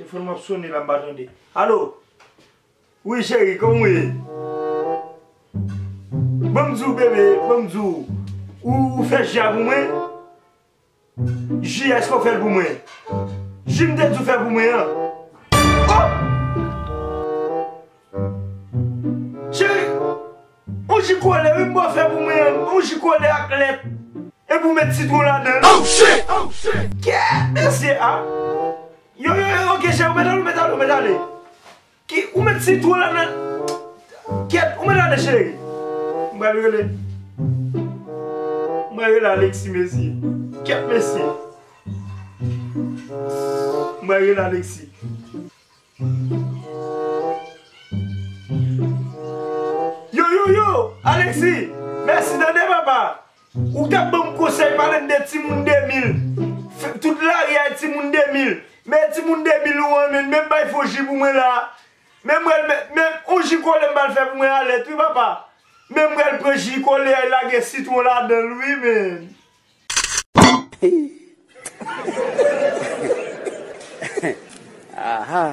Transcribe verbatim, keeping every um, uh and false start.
Telefòn m ap sonnen la, m pa tande. Alo? Wi, cheri, kòman w ye? Ban m di w, bebe, ban m di w. Ou, ou fè ji a pou mwen? Ji, èske w fè l pou mwen? Ji m te di w fè pou mwen an. Oh! Cheri, yon ji kole, wi, m ba w fè pou mwen an. Yon ji kole ak lèt. Epi w met sitwon ladan l. Oh, shit! Oh, shit! Kèt, mesye, a. Yo, yo, yo, ok, cheri, ou met ale, ou met ale, ou met ale. Ki, ou met sitwon ladan. Kèt, ou met ale, cheri. M pral rele. M pral rele Alexis, mesye. Kèt, mesye. M pral rele Alexis. Yo, yo, yo, Alexis, mèsi tande, papa. Ou t ap ban m konsèy, pale m de timoun de mil. F-, tout lari a e timoun de mil. Men timoun de mil ou an, men, men bay fo ji pou mwen la. Men mwen, men, men yon ji kole m pral fè pou mwen alèt, wi, papa. Men mwen pral pran ji kole a, lage sitwon ladan l, wi, men. Aha.